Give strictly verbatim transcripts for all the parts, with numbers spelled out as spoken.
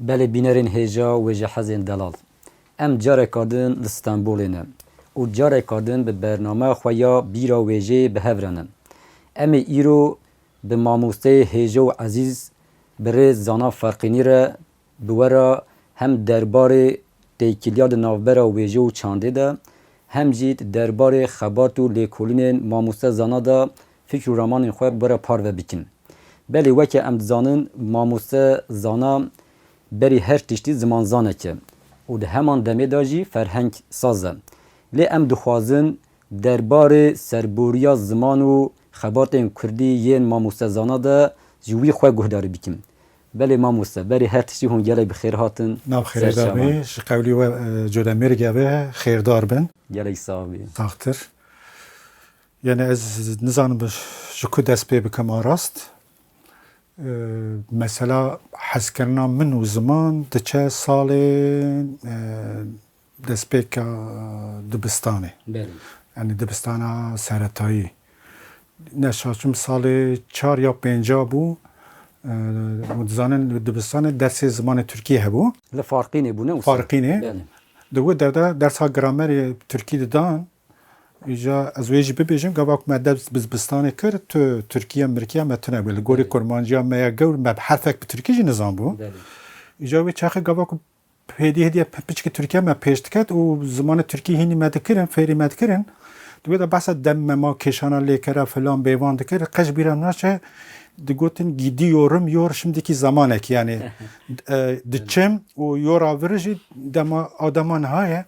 Belê bînerên hêja wêjehezên delal. Em careka din li Stenbolê ne û careka din bi bername xwe ya Bîra Wêjeyê bi hev re ne. Em ê îro bi mamosteyê hêja û ezîz birêz Zana Ferqînî re bi we re hem derbarê têkiliya di navbera wêje û çandê de, hem jî di derbarê xebat û lêkolînên mamoste Zana de fikr û ramanên xwe bi we re parve bikin. Belê weke em dizanin mamoste Zana berî her tiştî zimanzanek e û di heman demê de jî ferheng saz e. Lê em dixwazin derbarê serboriya ziman û xebatên kurdî yên mamoste Zana de ji wî xwe guhdarî bikin. Belê mamoste, berî her tiştî hûn gelek bi xêr hatin. Nav xêrê Ser da çavan. Bê, ji qewlî we, e, Codemêrge be, xêrdar bin. Gelek sax bî. Saxtir. Yani ez nizanim bi, ji ku dest pê bikim a rast. E, mesela hezkirina min û ziman diçe salên, e, destpêka dibistanê. Belê. Yani dibistana seretayî. Neşaşim salê çar ya pênca bû. E, hûn dizanin li dibistanê dersê zimanê Tirkî hebû. Li Farqînê bû, ne wisa? Farqînê. Belê. Di wê derda dersa gramerê Tirkî didan. Îja ez wê jî bibêjim, gava ku me ders bi zibistanê kir, tu Tirkiye, Mirkiye me tune bû. Li gorî Belê. Kurmanciya me ya gewr, me bi herfek bi Tirkî jî nizan bû. Belê. Îja wê çaxê gava ku hêdî hêdî piçkî Tirkiye me pêş diket û zimanê Tirkî hînî me dikirin, fêrî me dikirin. Di wê de behsa dem me ma kêşana lêkera filan bêvan dikir. Qeş bîra naçe digotin gidiyorum, yor şimdiki zamanek yani, e, diçim û yora vir jî dema, a dema niha ye.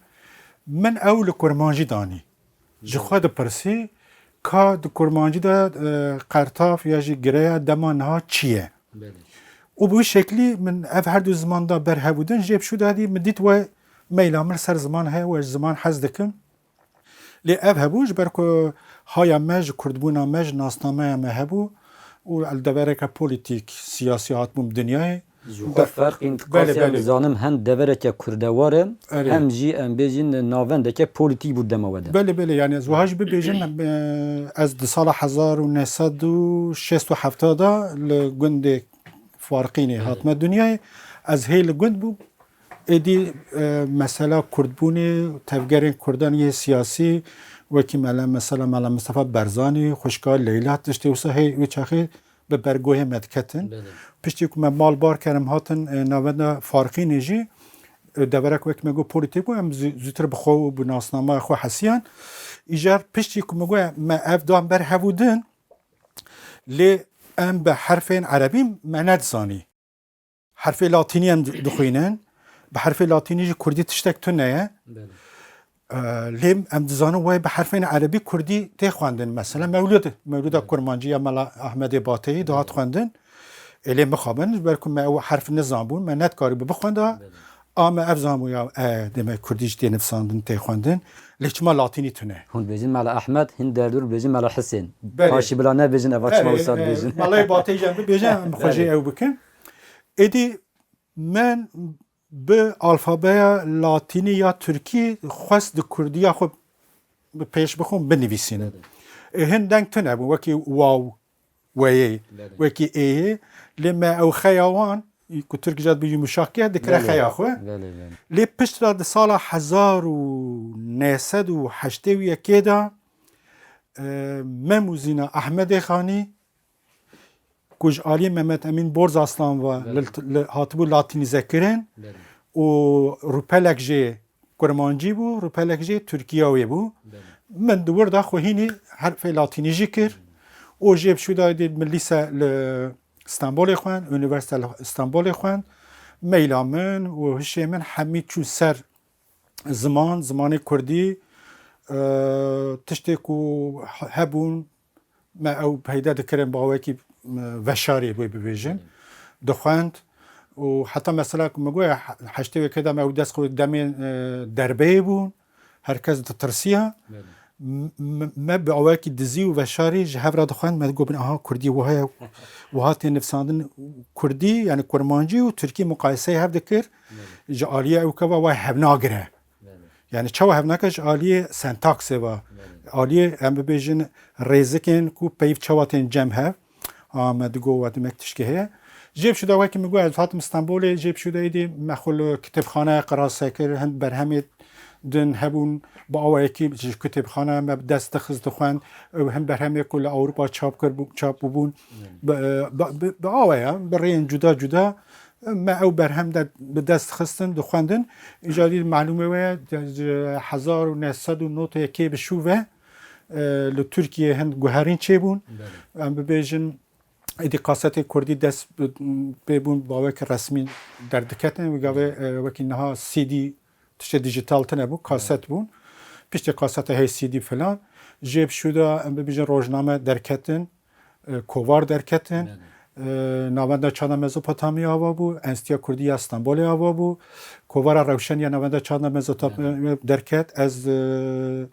Min ew li kurmancî danî. Ji xwe dipirsî, ka di kurmancî de, e, qertav ya jî gireya dema niha çi ye? Belê. Û bi wî şeklî min ev her du ziman da ber hev û din, jê bi şû dadî min dît we meyla min ser ziman heye, we ji ziman hez dikim. Lê ev hebû, ji ber ku haya me ji kurdbûna me, ji nasnameya me hebû û li devereke polîtîk, siyasî hatbûm dinyayê. Ji xwe ferqîn Belê, qasî em belê. Dizanim hem devereke kurdewar e, Erê. Hem jî em bêjin navendeke polîtîk bû dema we de. Belê, belê, yani ez wiha jî bibêjim, em, e, ez di sala hezar û neh sed û şêst û heft de li gundê Farqînê Belê. Hatime dinyayê. Ez hê li gund bûm. Êdî, e, mesela kurdbûnê, tevgerên kurdan yê siyasî, wekî mele, mesela Mela Mistefa Berzanî, xwişka Leyla, tiştê wisa hê wê çaxê bi bergoyê me diketin. Belê. Piştî ku me mal bar kirin, em hatin, e, navenda Farqînê jî, e, deverek wek me got polîtîk bû, em zû-, zûtir bi xwe û bi nasnameya xwe hesiyan. Îcar piştî ku me got me ev dan ber hev û din, lê em bi herfên erebî me nedizanî. Herfê latînî em di-, dixwînin. Bi herfê latînî jî kurdî tiştek tune ye. Belê. Ee, lê em dizanin wê bi herfên erebî kurdî tê xwendin. Mesela mewlid, mewlida Belê. Kurmancî ya Mela Ahmedê Bateyî dihat Belê. Xwendin. Ê lê mixabin, ji ber ku me ew herf nizanbûn, me nedikarîbû bixwenda. Belê. A me ev zanbû ya, e, demek kurdî jî tê nivsandin, tê xwendin. Lê çima latînî tune? Hûn dibêjin Mela Ahmed, hin derdur dibêjin Mela Hisên. Belê. Paşî bila nebêjin, eva çima Belê, wisa e, dibêjin. Melayê Bateyî jî em bibêjin, em xwe jê Belê. Ew bikin. Êdî min bi alfabeya latînî ya tirkî xwest di kurdiya xwe bi pêş bixwim, binivîsînim. Ê, hin deng tune bûn, wekî waw, weyê, Belê. Wekî êyê. Lê me ew xeya wan, ku tirk jî bi yumuşak ye, dikire Belê. Xeya xwe. Belê, belê. Lê pişt re di sala hezar û neh sed û heştê û yekê de, e, Mem û Zîna Ehmedê Xanî, ku ji aliyê Mehmet Emîn Borzaslan ve Belê. Li, li, hatibû latînîze kirin Belê. Û rûpelek jê kurmancî bû, rûpelek jê Tirkiya wê bû. Belê. Min di wir de xwe hînî herfê latînî jî kir û jê bi şû dayê dê min lîse li Stenbolê xwend, Unîversîte li Stenbolê xwend. Meyla min û hişê min hemî çû ser ziman, zimanê kurdî, e, tiştê ku he-, hebûn, me ew peyde dikirin bi awekî, e, veşarî wê bibêjin. Dixwend û heta mesela ku min got, he-, heştê wekê de me ew dest xwe demê, e, derbeyê bûn, her kes ditirsiya. Belê. M-, m-, me bi awekî dizî û veşarî ji hev re dixwend, me digot, bin, aha, kurdî wiha ye, wiha tê nivsandin, kurdî, yani kurmancî û tirkî muqayeseyê hev dikir. Belê. Ji aliyê ew keva wê hev nagire. Belê. Yani çawa hev nake ji aliyê sentaksê ve, Belê. Aliyê em bibêjin rêzikên ku peyv çawa tên cem hev. Ha, me digo we demek tişkî heye. Jê bi şû de wekî min got, ez hatim Stenbolê, jê bi şû de êdî me xwe li kitêbxaneyê qirase kir, hin berhemê din hebûn, bi awayekî ji kitêbxane me bi dest dixist dixwend, ew hin berhemê ku li Ewropa çap kir bû, çap bûbûn, bi, bi, bi, bi awaya, bi rêyên cuda cuda me ew berhem de bi dest dixistin, dixwendin. Îca dî malûmê we ye, ji hezar û neh sed û nod û yekê bi şû ve, e, li Tirkiyê hin guherîn çêbûn. Belê. Em bibêjin, êdî kasetê kurdî dest bi, pê bûn, bi awayekî resmî derdiketin. Wî gavê, e, wekî niha C D, tiştê dijital tune bû, kaset bûn. Piştî kaseta hê C D filan. Jê bi şû de em bibêjin rojname derketin, e, kovar derketin. Belê. E, Navenda Çanda Mezopotamya ava bû, Enstîtuya Kurdî ya Stenbolê ava bû. Kovara Rewşen ya Navenda Çanda Mezopotamya derket. Ez, e,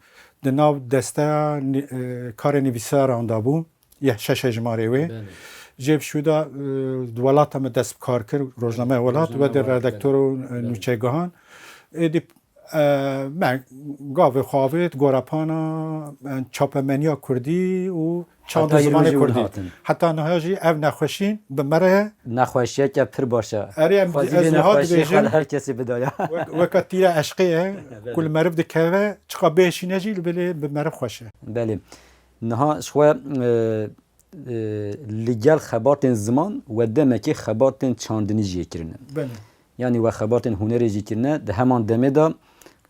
di nav desteya nî-, e, karê nivîsaran de bûm. Ya şeş hejmarê wê. Belê. Jê bi şû de, e, di welata me dest bi kar kir, rojnameya Welat, Rojnameya we de Welat, redaktor belê. Û, e, Belê. Nûçegihan. Êdî, e, me gavê xwe avêt gorepana, e, çapemeniya kurdî û çand û Heta îro zimanê jî hûn kurdî. Hatin. Heta niha jî ev nexweşîn bi me re. Nexweşiyeke pir baş e. Erê, em, Xwezî ez vê niha nexweşiyê dibêjim, xwe li her kesî bidaya. Wek-, weka tîra eşqê ye, Belê. Ku li meriv dikeve, çiqa bêşîne jî li bilê bi meriv xweş e. Belê. Niha ji xwe, e, e, li gel xebatên ziman we demekê xebatên çandinî jî yê kirine. Belê. Yanî we xebatên hunerê jî kirine. Di heman demê de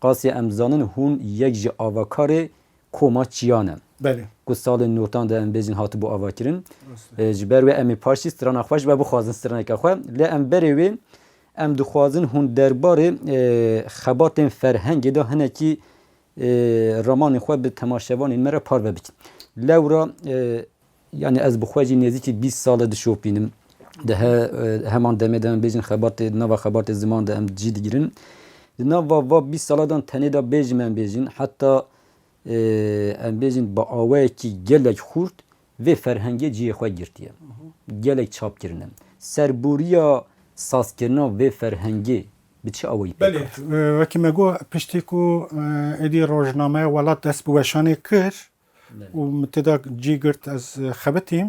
qasî em zanin hûn yek ji avakarê koma Çiyan e. Belê. Ku salên notan de em bêjin hatibû avakirin. Rast e. E, ji ber wê em ê paşî strana xwe ji we bixwazin straneke xwe. Lê em berê wê em dixwazin hûn derbarê, e, xebatên ferhengê de hinekî, e, ramanên xwe bi temaşevanên me re parve bikin. Lewra, e, Yanî ez bi xwe jî nêzîkî bîst sal e dişopînim. Di he-, e, heman demê de em bêjin xebatê, nava xebatê ziman de em cî digirin. Di nava va bîst sala de tenê de bêjim em bêjin, heta, e, em bêjin bi awayekî gelek xurt vê ferhengê cihê xwe girtiye. Gelek çap kirine. Serboriya sazkirina vê ferhengê bi çi awayî pêk Belê, hat? E, wekî me got, piştî ku, e, êdî rojnameya Welat dest bi weşanê kir, Belê. Û min tê de cî girt, ez, e, xebitîm.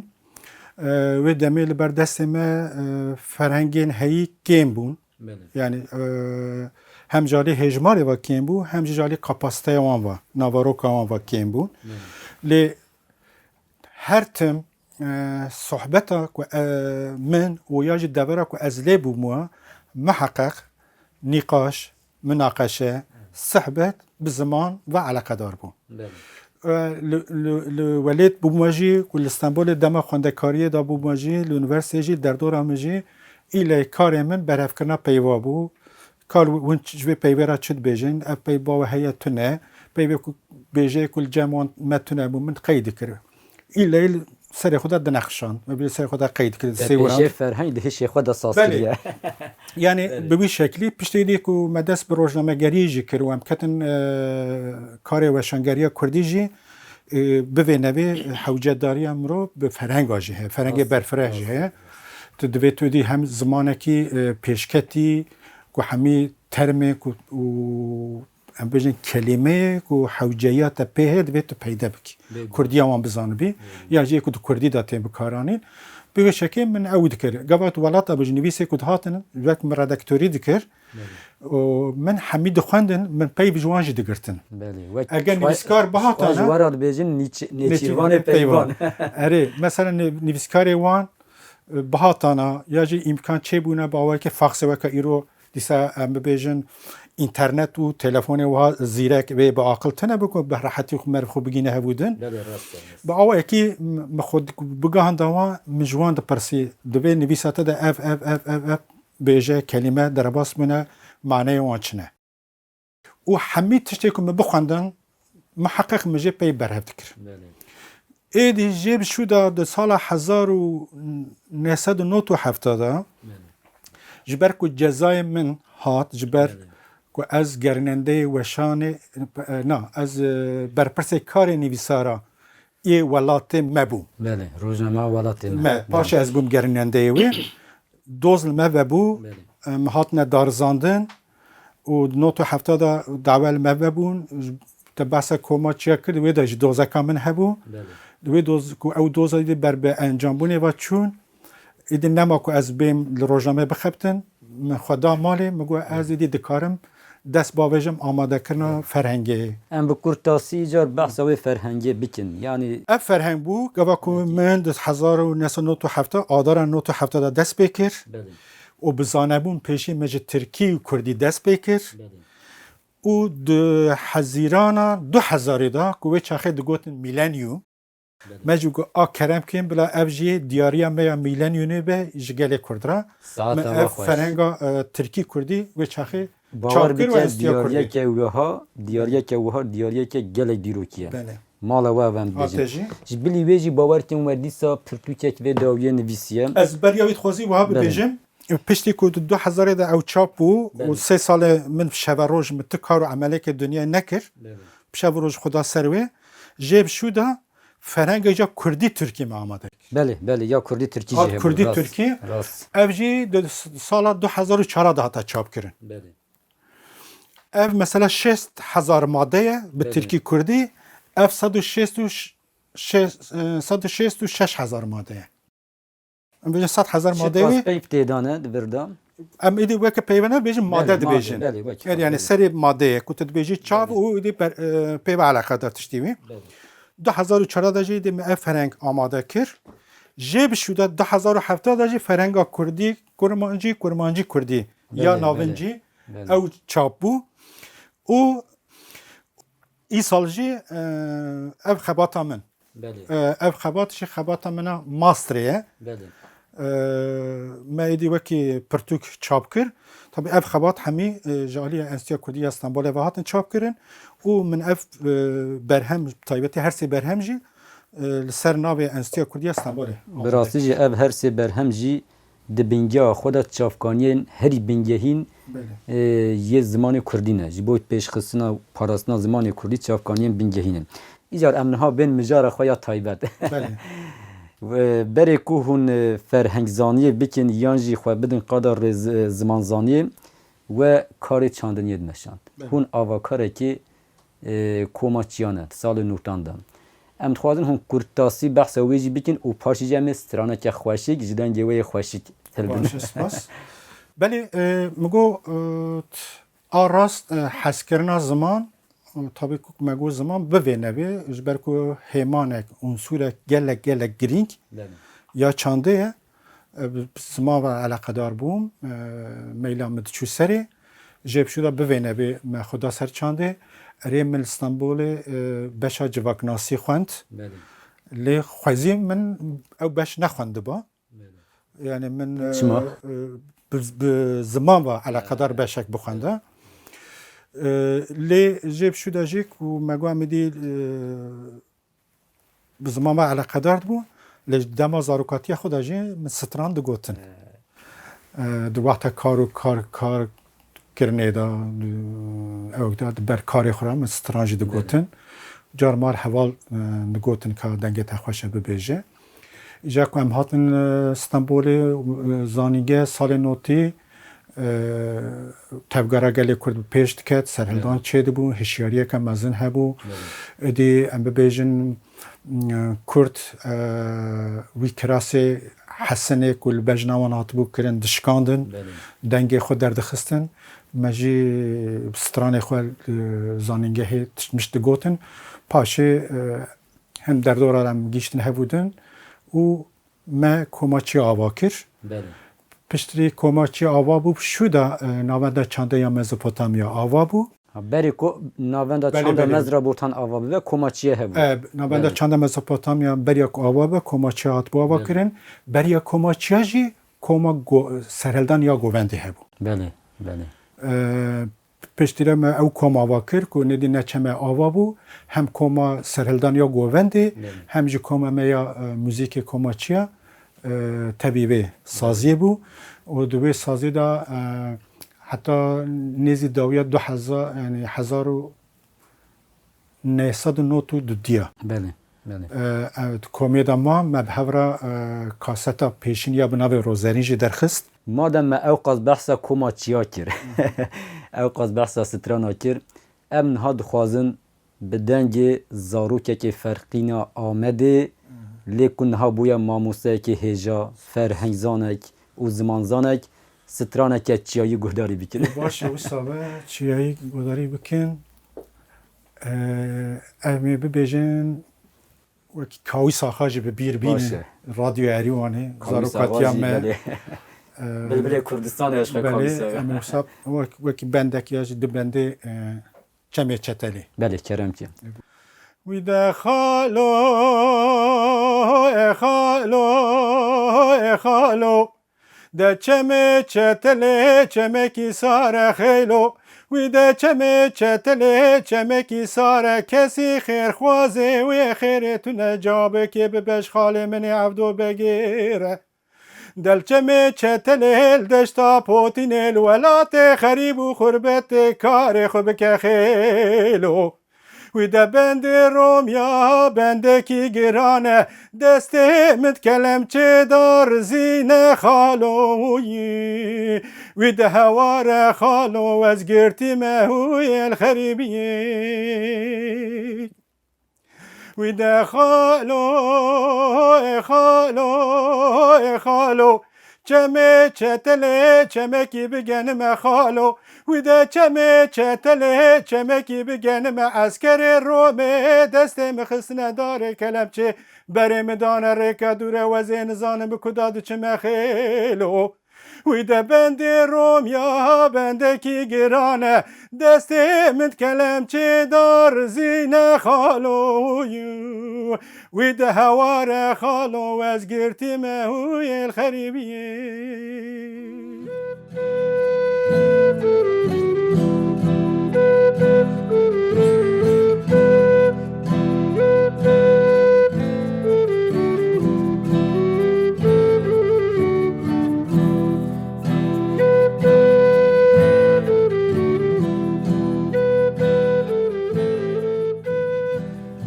E, wê demê li ber destê me, e, ferhengên heyî kêm bûn. Belê. Yanî, e, hem ji alî hêjmarê ve kêm bû, hem jî ji alî kapasiteya wan ve, naveroka wan ve kêm bûn. Belê. Lê her tim, e, sohbeta ku, e, min û ya jî devera ku ez lê bûm we, miheqeq nîqaş, minaqeşe, sihbet bi ziman ve eleqedar bû. Belê. E, li, li, li welêt bûme jî, ku li Stenbolê dema xwendekariyê de bûme jî, li unîversîteyê jî, derdora min jî, îlê karê min berhevkirina peyva bû. Kar hûn ji vê peyvê re çi dibêjin? Ev peyva we heye tune. Peyvê ku bêjeyê ku li cem wan me tune bû, min qey dikir. Îleyî li serê xwe de dineqişand. Me bi serê xwe de qey dikir, Te sêwiran. Pêşê ferheng di hişê xwe de saz Belê. Kiriye. Yani Belê. Bi wî şeklî piştê dî ku me dest bi rojnamegeriyê jî kir û em ketin, e, karê weşangeriya kurdî jî, e, bivê nevê hewcedariya mirov bi ferhenga jî heye, ferhengê Rast, berfireh jî rast. Heye. Tu divê tu dî hem zimanekî, e, pêşketî ku hemî termê ku û em bêjin kelîmeyê ku hewceya te pê heye, divê tu peyde bikî. Bê, bê. Kurdiya wan bizanibî. Bê, bê. Ya jî ku di kurdî de tên bikaranîn. Bi wê şekê min ew dikir. Gava tu welata bijî nivîsê ku dihatin, wek min redaktorî dikir. Belê. Û min hemî dixwendin, min peyv ji wan jî digirtin. Belê. Wek Eger xwe-, nivîskar xwe bihatana, ji we re dibêjin nîç-, nêçîrvanê nêçîrvanê peyvan. Peyvan. Erê, mesela nê-, nivîskarê wan, e, bihatana, ya jî îmkan çêbûna bi awayekî faxsê weke îro Dîsa em bibêjin, înternet û telefonê wiha zîrek wê bi aqil tune bû ku bi rehetî xwe meriv xwe bigîne hevûdin. Belê, rast e, rast. Bi awayekî m-, min xwe di-, bigihanda wan, min ji wan dipirsî, divê nivîsa te de ev, ev, ev, ev, ev bêje, kelîme derbas bûne, maneyê wan çi ne? Û hemî tiştê ku min bixwendin, miheqeq min jê pey berhev dikir. Belê. Êdî jê bi şû de di sala hezar û neh sed û nod û heft de, Belê. Ji ber ku cezayê min hat, ji ber Belê. Ku ez gerinendeyê weşanê, e, na, ez, e, berpirsê karê nivîsara yê welatê me bûm. Belê, rojnama welatê me. Me, Belê. Paşê ez bûm gerinendeyê wê. Doz li me vebû, Belê. Em hatine darizandin û di nod û heft de dawe li me vebûn. Te behsa koma çiya kir, wê de jî dozeka min hebû. Belê. Wê doz ku ew doza êdî ber bi encambûnê ve çûn, êdî nema ku ez bêm li rojnameyê bixebtin, min xwe da malê, min got ez êdî dikarim dest bavêjim amadekirina ferhengê. Em bi kurtasî car behsa wê ferhengê bikin. Yanî Ev ferheng bû, gava ku min di hezar û neh sed û nod û heft, adara nod û heft de dest pê kir. Belê. Û bi zanebûn pêşî min ji tirkî û kurdî dest pê kir. Belê. Û di hezîrana du hezarê de ku wê çaxê digotin milenyum, Belê. Me jî got, a kerem kên, bila ev jî diyariya me ya mîlenyonê be ji gelê Kurd re. Saeta Me we ev xweş. Ferhenga, e, tirkî kurdî wê çaxê Bawer çap kir û bike, ez tiya kurdî. Diyariyeke wiha, diyariyeke wiha, diyariyeke gelek dîrokî ye. Belê. Mala we ev em Hate dibêjin. Jî. Ji bilî wê jî bawer kên we dîsa pirtûkek vê dawiyê nivîsiye. Ez beriya wî dixwazî wiha Belê. Bibêjim. Piştî ku di du hezarê de ew çap bû Belê. Û sê salê min şeveroj min ti kar û emelekê dinyayê nekir. Belê. Şeveroj xwe da ser wê. Jê bi şû de Ferhenga ca kurdî tirkî me amade kir. Belê, belê, ya kurdî tirkî jî Hat hebû, kurdî rast, tirkî. Rast. Ev jî di sala du hezar û çar de hate çapkirin. Belê. Ev mesela şêst hezar made ye bi Belê. Tirkî kurdî. Ev sed û şêst û şeş, e, sed û şêst û şeş hezar made ye. Em bêjin sed hezar Çi madeyê kas wî. Peyv tê dane di vir de? Em êdî weke peyve nebêjin, made Belê, made, dibêjin. Belê, weke, Er yani belê. Serê madeyê ku tu dibêjî çav Belê. Û êdî ber-, e, peyva eleqedar tiştî wî. Belê. Du hezar û çar de jî êdî me ev ferheng amade kir. Jê bi şû de du hezar û heft de jî ferhenga kurdî, kurmancî, kurmancî kurdî. Ya Belê, navincî belê, belê. Ew çap bû. Û îsal jî, e, ev xebata min. Belê. E, ev xebat jî xebata min a masterê ye. Belê. E, me êdî wekî pirtûk çap kir. Tabî ev xebat hemî, e, ji alî Enstîtuya Kurdî ya Stenbolê ve hatin çapkirin û min ev, e, berhem, taybetî her sê berhem jî, e, li ser navê Enstîtuya Kurdî ya Stenbolê. Bi rastî jî ev her sê berhem jî di bingeha xwe de çavkaniyên herî bingehîn, Belê. E, yê zimanê kurdî ne. Ji bo pêşxistina, parastina zimanê kurdî çavkaniyên bingehîn in. Îcar em niha bên mijara xwe ya taybet. Belê. Ve berê ku hûn, e, ferhengzaniyê bikin yan jî xwe bidin qada rêz-, e, zimanzaniyê we karê çandiniyê dimeşand. Belê. Hûn avakarekî, e, koma çiyan e, salê nûtan de. Em dixwazin hûn kurtasî behsa wê jî bikin û paşê jî em ê straneke xweşik ji dengê wê yê xweşik hilbin. Baş e, spas. Belê, e, min got, e, t-, a rast, e, hezkirina ziman, e, tabî ku me got ziman bivê nebê, ji ber ku hêmanek, unsurek gelek, gelek girîng Belê. Ya çandê ye. E, bi, bi ziman ve eleqedar bûm. E, meyla min diçû serê. Jê bi şû de bivê nebê me xwe da ser çandê. Erê min li Stenbolê, e, beşa civaknasî xwend. Belê. Lê xwezî min ew beş nexwendiba. Belê. Yani min, e, Çima? E, bi, bi ziman ve eleqedar beşek bixwende. E, lê jê bi şû de jî ku me got em êdî, e, bi ziman ve eleqedar dibû, lê dema zarokatiya xwe de jî min stran digotin. E, di wexta kar û kar, kar kirinê de, di, ew de, di ber karê xwe re min stran jî digotin. Car mar heval, e, digotin ka dengê te xweş e bibêje. Îca ku em hatin, e, Stenbolê, e, zanînge salê notî, e, tevgera gelê Kurd bi pêş diket, serhildan Evet. Çêdibû, hişyariyeke mezin hebû. Evet. Êdî em bibêjin, e, Kurd, e, wî kirasê hesinê ku li bejna wan hatibû kirin, dişkandin, Evet. Dengê xwe derdixistin. Me jî bi stranê xwe, e, zanîngehê tiştmiş digotin. Paşê, e, hem derdora em gihîştin hev û din û me komaçiya ava kir. Belê. Piştrî komaçiya ava bû, şû da, e, navenda çandê ya Mezopotamya ava bû. Ha, berê ko-, navenda Belê, çanda belê. Mezra Botan ava bibe, komaçiye hebû. E, navenda Belê. Çanda Mezopotamya beriya ku ava be, komaçiya hatibû ava Belê. Kirin. Beriya komaçiya jî koma go-, serhildan ya govendê hebû. Belê, belê. E, Piştî re me ew kom ava kir ku nedî neçe me ava bû, hem koma serhildan ya govendê, Belê. Hem jî koma me ya, e, muzîkê komaçiya, e, tevî vê saziyê bû. Û di wê sazî de, e, heta nêzî dawiya du hezar, yani hezar û neh sed û nod û du diya. Belê. Belê. E, e, di komê de ma me bi hev re, e, kaseta pêşîn ya bi navê Rozerîn jî derxist. Madem me ewqas behsa koma çiya kir, ewqas behsa strana kir, em niha dixwazin Bi dengê zarokekê Ferqîna Amedê, lê ku niha bûye mamosteyekê hêja, ferhengzanek û zimanzanek, straneke çiyayî guhdarî bikin. Baş e, wisa be çiyayî guhdarî bikin. Ee, em ê bibêjin, wekî Kawî Saxa jî bi bîr bînin. Baş e. Radyo Erîwanê, Kawî Saxa zarokatiya jî, me. Belê. Ee, Bilbilê Kurdistanê eşqe Kawî Saxa. Belê, em ê wisa wek-, wekî bendek ya jî di bendê, e, Çemê Çetelê. Belê, kerem ki. Wî de xalo, e xalo, e xalo. De çemê çetelê çemekî sare xêlo. Wî de çemê çetelê çemekî sare. Kesî xêrxwazê wê xêrê tune cabikê bibeş xalê min ê evdo begêre. Del çemê çetelê li deşta potînê li welatê xerîb û xurbetê karê xwe bike xêlo. Wî de bendê Romya bendekî giran e, destê min di kelemçê de rizîne xaloyî. Wî de heware xalo ez girtî me huyê li xerîbiyê. Wî de xalo, ê xalo, ê xalo. Çemê çetelê çemekî bigenime xalo. Wî de çemê çetelê çemekî bigenime. Eskerê Romê destê min xistine darê kelemçê. Berê min dane rêka dûre wezê nizanim bi kuda diçime xêlo. Wî de bendê Romya bendekî giran e. Destê min di kelemçê de rizîne xaloyî. Wî de heware xalo ez girtî me huyê li xerîbiyê.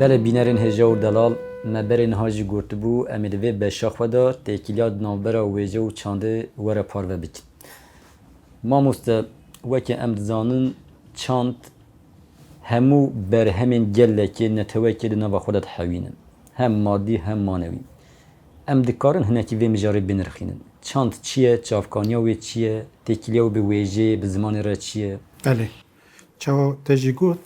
Belê bînerên hêja û delal, me berê niha jî gotibû, em ê di vê beşa xwe de têkiliya di navbera wêje û çandê were parve bikin. Mamoste, weke em dizanin, çand hemû berhemên gelekê, netewekê di nava xwe de dihewînin. Hem madî, hem manewî. Em dikarin hinekî vê mijarê binirxînin. Çand çi ye, çavkaniya wê çi ye, têkiliya wê bi wêjeyê, bi zimanê re çi ye? Belê. Çawa te jî got,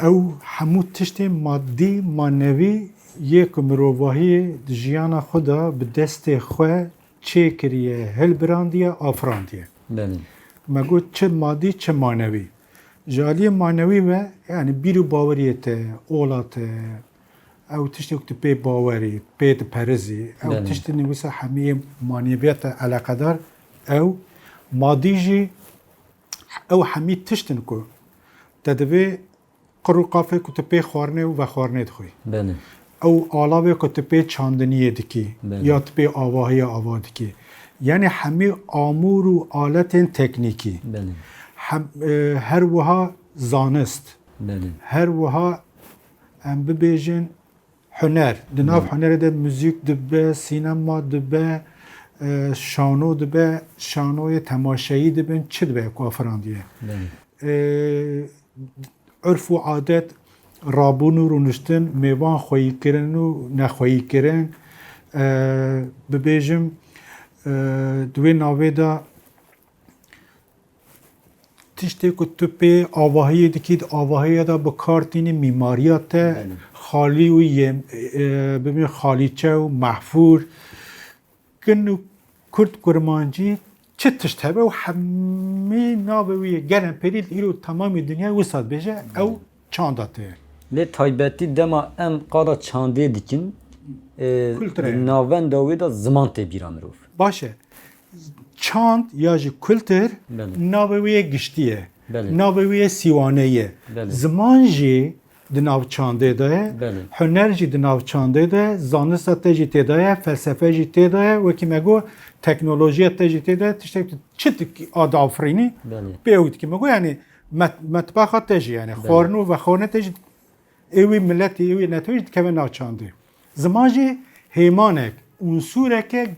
ew hemû tiştên madî, manewî yê ku mirovahiyê di jiyana xwe de bi destê xwe çêkiriye, hilbirandiye, afirandiye. Belê. Me got çi madî, çi manewî. Ji aliyê manewî ve, yanî bîr û baweriyê te, ola te, ew tiştê ku tu pê bawerî, pê diperizî, ew Belê. tiştên wisa hemî yê maneviyata eleqedar, ew madî jî, ew hemî tiştin ku te divê qir û qafê ku tu pê xwarinê û vexwarinê dixwî. Belê. Ew alavê ku tu pê çandiniyê dikî, Belê. ya tu pê avahiyê ava dikî. Yanî hemî amûr û aletên teknîkî. Belê. Hem, e, her wiha zanist. Belê. Her wiha em bibêjin huner. Di nav Belê. hunerê de muzîk dibe, sînema dibe, e, şano dibe, şanoyê temaşeyî dibin, çi dibe ku afirandiye. Belê. E, urf û adet, rabûn û rûniştin, mêvan xweyîkirin û nexweyîkirin, e, bibêjim, e, di wê navê de tiştê ku tu pê avahiyê dikî, di avahiya de bi kar tînî, mîmariya te Belê. xalî û yê, e, bibî xalîçe û mehfûr, kin û kurd, kurmancî, çi tişt hebe û hemî navê wî yê gelen perî îro temamî dinya wisa dibêje, ew çanda te ye. Lê taybetî dema em qala çandê dikin, e, Kulture. di navenda wê de ziman tê bîra mirov. Baş e. Çand ya jî kultur Belê. navê wî yê giştî ye. Belê. Navê wî yê sîwane ye. Belê. Ziman jî di nav çandê de ye. Belê. Huner jî di nav çandê de ye. Zanista te jî tê de ye. Felsefe jî tê de ye. Wekî me got, teknolojiya te jî tê de ye. Tiştek tu çi dikî, a diafirînî, Belê. pê ew dikî. Me got, yanî met-, metbexa te jî, yanî Belê. xwarin û vexwarine te jî, ê wî miletî, ê wî netewî jî dikeve nav çandê. Ziman jî hêmanek, unsureke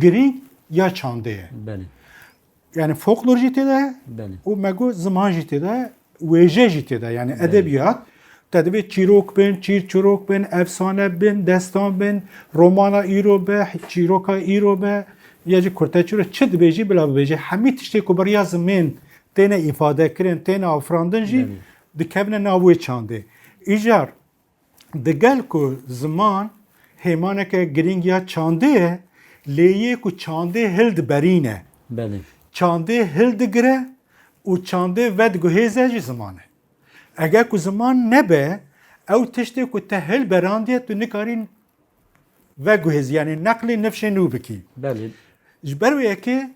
girîng ya çandê ye. Belê. Yani folklor jî tê de Belê. û me got ziman jî tê de, wêje jî tê de, yani Belê. edebiyat. Te divê çîrok bin, çîrçîrok bin, efsane bin, destan bin, romana îro be, çîroka îro be, ya jî kurteçîrok, çi dibêjî bila bibêjî. Hemî tiştê ku bi riya zimên têne îfade kirin, têne afirandin jî Belê. dikevine nav wê çandê. Îcar, digel ku ziman hêmaneke girîng ya çandê ye, lê yê ku çandê hildiberîne. Belê. Çandê hildigire û çandê vediguhêze jî ziman e. Eger ku ziman nebe, ew tiştê ku te hilberandiye tu nikarî veguhêzî, yanî neqlê nifşê nû bikî. Belê. Ji ber wê yekê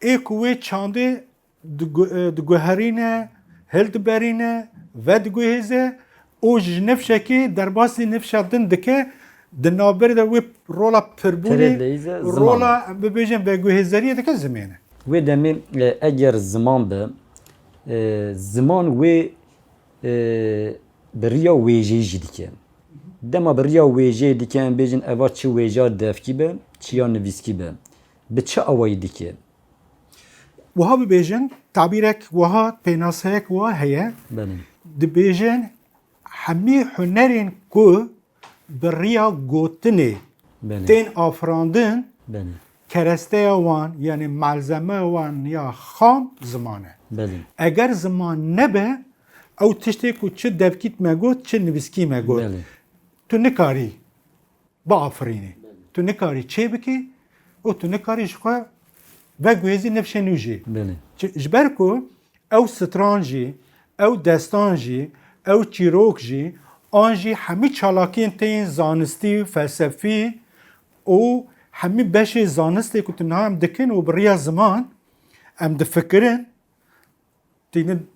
ê ku wê çandê digu-, e, diguherîne, hildiberîne, vediguhêze û ji nifşekê derbasî nifşa din dike, di navberê de wê rola pirbûnê, Tirêleyîze ziman rola, e. em bibêjin, veguhêzeriyê dike zimên e. Wê demê, e, eger ziman be, e, ziman wê, e, bi riya wêjeyî jî dike. Dema bi riya wêjeyê dike, em bêjin eva çi wêja devkî be, çi ya nivîskî be. Bi çi awayî dike? Wiha bibêjin, tabîrek wiha, pênaseyek wiha heye. Belê. Dibêjin, hemî hunerên ku bi riya gotinê Belê. tên afirandin, Belê. keresteya wan, yanî malzeme wan ya xam ziman e. Belê. Eger ziman nebe, ew tiştê ku çi devkît me got, çi nivîskî me got, Belê. tu nikarî biafirînî. Tu nikarî çê bikî û tu nikarî ji xwe veguhêzî nifşê nû jî. Belê. Ji, ji ber ku ew stran jî, ew destan jî, ew çîrok jî, an jî hemî çalakiyên te yên zanistî, felsefî û hemî beşê zanistê ku tu niha em dikin û bi riya ziman em difikirin, tînin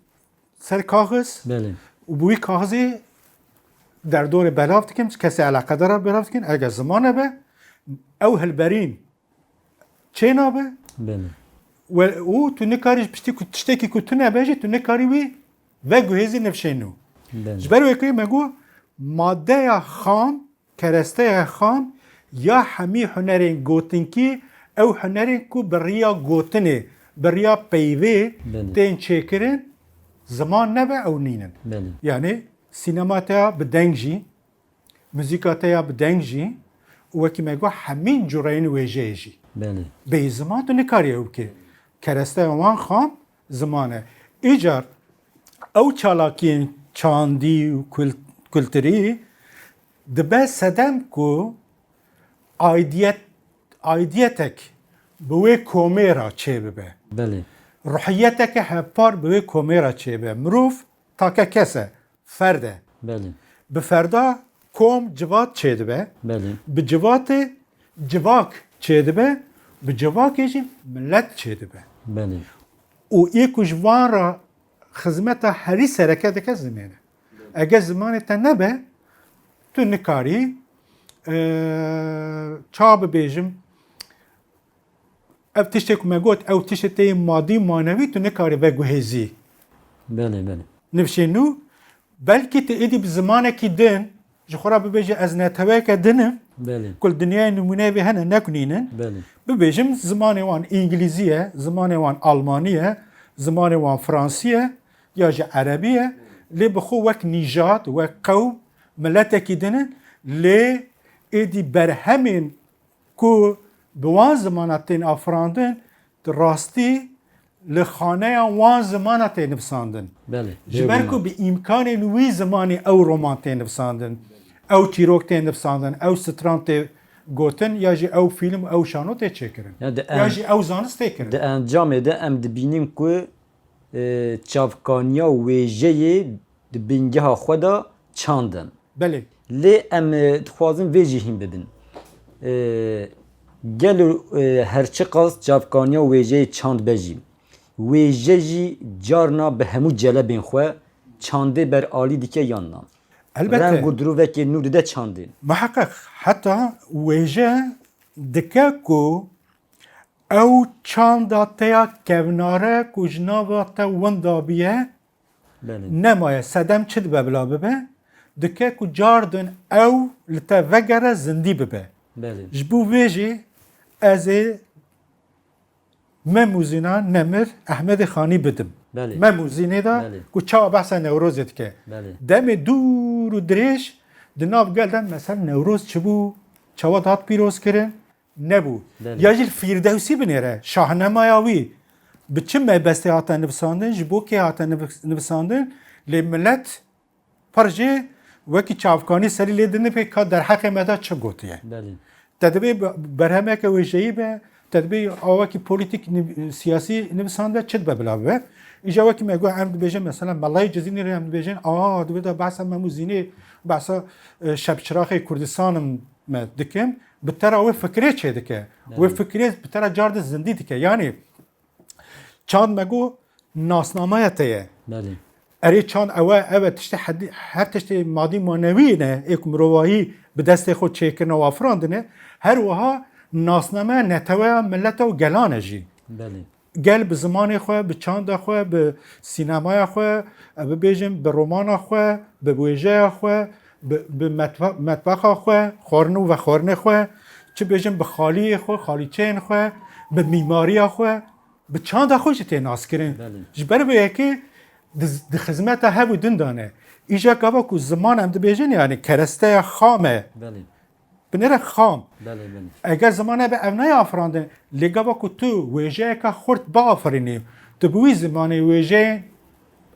ser kaxiz Belê. û bi wî kaxizê derdorê belav dikin, kesê eleqedara belav dikin. Eger ziman nebe, ew hilberîn çê nabe Belê. we, û tu nikarî ji piştî ku tiştekî ku tune be jî, tu nikarî wî veguhêzî nifşê nû. Belê. Ji ber wê ku me got, madeya xam, keresteya xam ya hemî hunerên gotinkî, ew hunerên ku bi riya gotinê, bi riya peyvê Belê. tên çêkirin, ziman nebe ew nînin. Belê. Yanî sînema te ya bi deng jî, muzîka te ya bi deng jî û wekî me got hemîn cureyên wêjeyê jî. Belê. Bêyî ziman tu nikarî ew bikî. Keresteya wan xam ziman e. Îcar ew çalakiyên çandî û kul-, kulturî dibe sedem ku aidiyet, aidiyetek bi wê komê re çêbibe. Belê. Ruhiyeteke hevpar bi wê komê re çêbe. Mirov take kes e, ferd e. Belê. Bi ferda kom, civat çêdibe. Belê. Bi civatê civak çêdibe. Bi civakê jî milet çêdibe. Belê. Û ê ku ji van re xizmeta herî sereke dike zimên e. Eger zimanê te nebe, tu nikarî, e, ça bibêjim, ev tiştê ku me got, ew tiştê te yê madî û manewî tu nikarî veguhêzî. Belê, belê. Nifşê nû, belkî tu êdî bi zimanekî din, ji xwe re bibêje ez neteweyeke din im, Belê. ku li dinyayê nimûneyê vê hene, nekunînin. Belê. Bibêjim zimanê wan îngilîzî ye, zimanê wan almanî ye, zimanê wan fransî ye, ya jî erebî ye. Lê bi xwe wek nîjad, wek qewm, miletekî din in. Lê êdî berhemên ku bi wan zimana tên afirandin, di rastî li xaneya wan zimana tê nivîsandin. Belê. Ji ber ku bi îmkanên wî zimanê ew roman tê nivîsandin, ew çîrok tê nivîsandin, ew stran tê gotin, ya jî ew fîlm, ew şano tê çêkirin. Ya di Ya en-, jî ew zanist tê kirin. Di encamê de em dibînin ku, e, çavkaniya wêjeyê di bingeha xwe de çand in. Belê. Lê em, e, dixwazin vê jî hîn bibin. E, gelo, e, her çiqas çavkaniya wêjeyê çand be jî, wêje jî carna bi hemû celebên xwe çandê ber alî dike yan na? Elbette. Reng û dirovekê nû dide çandê. Miheqeq, heta wêje dike ku ew çanda te ya kevnare ku ji nava te winda bûye, Belê. nemaye, sedem çi dibe bila bibe, dike ku cardin ew li te vegere zindî bibe. Belê. Ji bo vê jî ez ê Mem û Zînan Nemir Ehmedê Xanî bidim. Belê. Mem û Zînê de Belê. ku çawa behsa Newrozê dike. Belê. Demê dûr û dirêj di nav gel de mesela Newroz çi bû, çawa dihat pîroz kirin, nebû. Belê. Ya jî li Fîrdewsî binêre, şahnemaya wî bi çi mebestê hate nivisandin, ji bo kê hate nivis-, nivisandin, lê milet pir jê wekî çavkanî serî lê dinipê ka derheqê me de çi gotiye. Belê. Te dibê be-, berhemeke wêjeyî be, te dibê awakî polîtîk niv-, siyasî nivisande çi dibe bila bibe. Îja wekî me got, em dibêjin mesela Melayê Cizînê re em dibêjin, a, di wê de behsa Mem û Zînê, behsa, e, şepçiraxê Kurdistanim me dikin, bi te ra wê fikrê çê dike. Wê Belê. fikrê bi te ra car de zindî dike. Yanî çand me got nasnameya te ye. Belê. Erê çand ew e, ev e tiştê hedî-, her tiştê madî manewî ne, ê ku mirovahî bi destê xwe çêkirine û afirandine, her wiha nasnameya neteweya mileta û gelan e jî. Belê. Gel bi zimanê xwe, bi çanda xwe, bi sînemaya xwe, e, bibêjin bi romana xwe, bi wêjeya xwe, bi, bi metbe-, metbexa xwe, xwarin û vexwarinê xwe, çi bêjin bi xaliyê xwe, xalîçeyên xwe, bi mîmariya xwe, bi çanda xwe jî tê naskirin. Belê. Ji ber vê yekê di, di xizmeta hev û din de ne. Îja gava ku ziman em dibêjin, yanî keresteya xam e. Belê. Binêre xam. Belê, belê. Eger ziman hebe ev nayê afirandin, lê gava ku tu wêjeyeka xurt biafirînî, tu bi wî zimanê wêjeyên,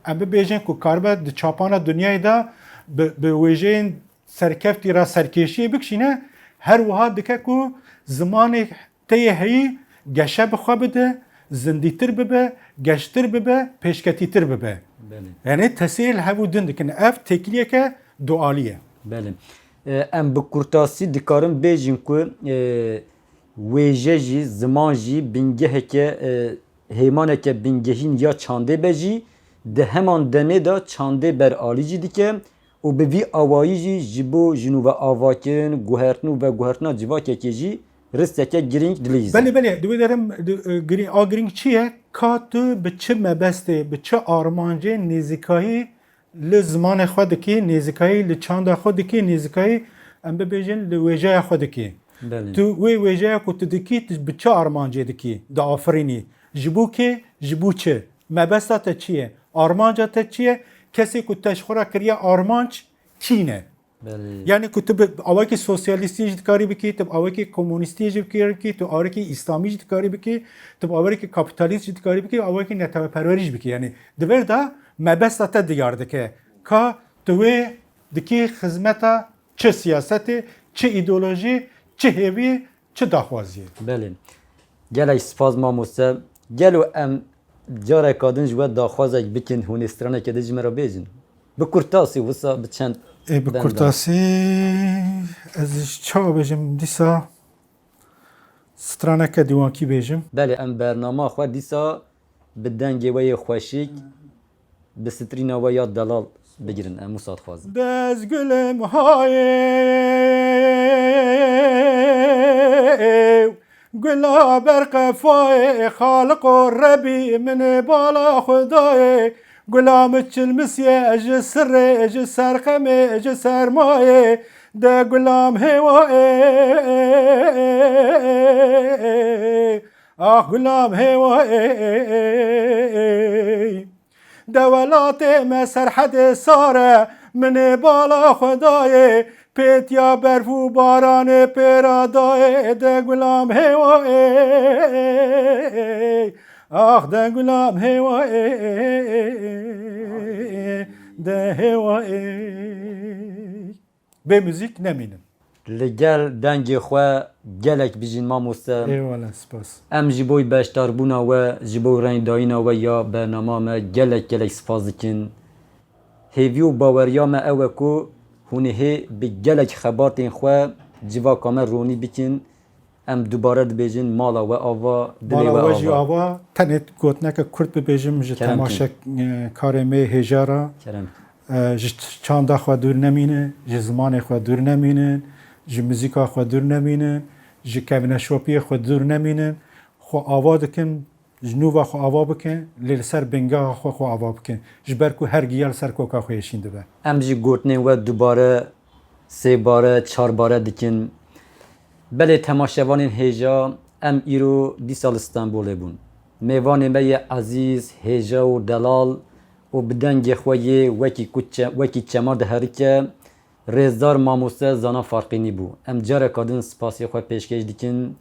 em bibêjin ku karibe di çapana dinyayê de bi, bi wêjeyên serkeftî re serkêşiyê bikişîne, her wiha dike ku zimanê te yê heyî geşe bi xwe bide, zindîtir bibe, geştir bibe, pêşketîtir bibe. Belê. Yanî tesîrê li hev û din dikin. Ev têkiliyeke dualî ye. Belê. E, em bi kurtasî dikarin bêjin ku, e, wêje jî, ziman jî bingeheke, e, hêmaneke bingehîn ya çandê be jî, di heman demê de çandê beralî jî dike û bi vî awayî jî ji bo jinûveavakirin, guhertin û veguhertina civakekê jî risteke girîng dileyîze. Belê, belê, di wê derim, di, e, girî-, a girîng çi ye? Ka tu bi çi mebestê, bi çi armancê nêzîkayî li zimanê xwe dikî, nêzîkayî li çanda xwe dikî, nêzîkayî, em bibêjin, li wêjeya xwe dikî. Belê. Tu wê wêjeya ku tu dikî, tu bi çi armancê dikî, diafirînî? Ji bo kê, ji bo çi? Mebesta te çi ye? Armanca te çi ye? Kesê ku te ji xwe re kiriye armanc, kî ne? Belê. Yanî ku tu bi awakî sosyalîstî jî dikarî bikî, tu bi awakî komunîstî jî dikarî bikî, tu awakî îslamî jî dikarî bikî, tu bi awakî kapîtalîst jî dikarî bikî, awakî neteweperwerî jî bikî. Yanî di vir de mebesta te diyar dike. Ka tu wê dikî xizmeta çi siyasetê, çi îdeolojî, çi hêvî, çi daxwaziyê. Belê. Gelek spas mamoste. Gelo em careka din ji we daxwazek bikin, hûn ê straneke din ji me re bêjin? Bi kurtasî wisa bi çend Ê, bi benda. kurtasî ez çawa bêjim dîsa straneke dîwankî bêjim. Belê, em bernama xwe dîsa bi dengê we yê xweşik, bi strîna we ya delal bigirin. Em wisa dixwazin. Dez gulim hayê, gula ber qefayê, Xaliqo Rebî min ê bala xwe dayê. Gula min çilmisiye ji sirê, ji serqemê, ji sermayê, de gulam hêwa ê. Ax gulam hêwa ê. De welatê me serhedê sar e, min ê bala xwe dayê, pêtiya berf û baranê pê re dayê, de gulam hêwa ê. Ax de gulam hêwa ê. De hêwa ê. Bê muzîk nemînin. Li gel dengê xwe gelek bijîn mamoste. Eyvallah, spas. Em ji bo beşdarbûna we, ji bo rengdayîna we ya bernama me gelek gelek spas dikin. Hêvî û baweriya me ew e ku hûn ê hê bi gelek xebatên xwe civaka me ronî bikin. Em dubare dibêjin, mala we ava, dilê Mala we we jî ava. ava. Tenê gotineke kurt bibêjim ji Kerem temaşe-, e, karê me hêja re. Kerem. E, ji ç-, çanda xwe dûr nemînin, ji zimanê xwe dûr nemînin, ji muzîka xwe dûr nemînin, ji kevneşopiyê xwe dûr nemînin. Xwe ava dikin, ji nû ve xwe ava bikin, lê li ser bingeha xwe xwe ava bikin. Ji ber ku her giya li ser koka xwe yê şîn dibe. Em jî gotinên we dubare sêbare, çarbare dikin. Belê temaşevanên hêja, em îro dîsa li Stenbolê bûn. Mêvanê me yê ezîz, hêja û delal û bi dengê xwe yê wekî ku çe-, wekî çema diherike, rêzdar mamoste Zana Farqînî bû. Em careka din spasê xwe pêşkêş dikin.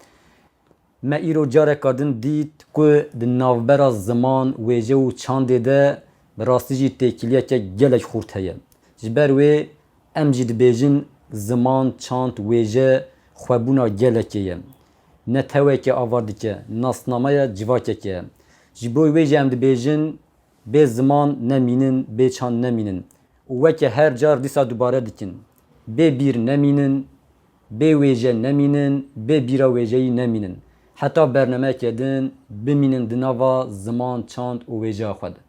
Me îro careka din dît ku di navbera ziman, wêje û çandê de bi rastî jî têkiliyeke gelek xurt heye. Ji ber wê em jî dibêjin ziman, çand, wêje xwebûna gelekê ye. Neteweke ava dike, nasnameya civakeke ye. Ji bo wê jî em dibêjin bê ziman nemînin, bê çand nemînin. Û weke her car dîsa dubare dikin. Bê bîr nemînin, bê wêje nemînin, bê bîra wêjeyî nemînin. Heta bernameyeke din bimînin di nava ziman, çand û wêjeya xwe de.